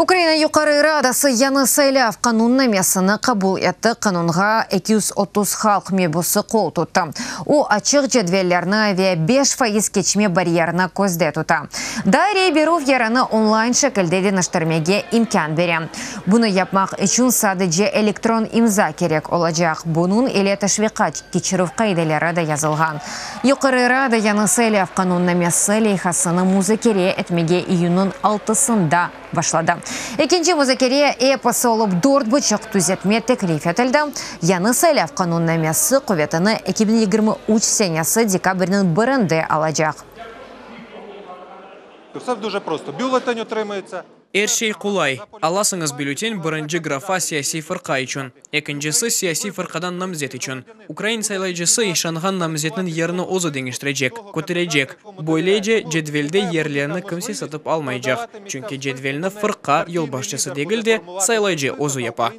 Ukraina Yuqarı Radası yañı saylav qanunnamesini qabul etti, qanunğa 230 halq mebusı qol tuttı. O, açıq cedvellerni ve 5% keçme baryerini közde tuta. Daa rey berüv yerini onlayn şekilde deñiştirmege imkân bere. Bunı yapmaq içün sadece elektron imza kerek olacaq, bunıñ ile teşviqat keçirüv qaideleri de yazılğan. Yuqarı Rada yañı saylav qanunnamesi leyhasını muzakere etmege iyünniñ altısında başladı. Ekinci muzakere episi olıp dört buçuq tüzetme teklif etildi. Yañı saylav qanunnamesi quvetini 2023 senesi dekabrniñ birinde alacaq. Er şey qolay. Alasıñız bülten, birinci grafa siyasiy fırqa içün, ekincisi, siyasiy fırqadan namzet içün. Ukrain saylayıcısı işanğan namzetniñ yerini özü deñiştirecek, köterecek. Böylece, cedvelde yerlerini kimse satıp almaycaq, çünki cedvelni fırqa yolbaşçısı degil de, saylayıcı özü yapa.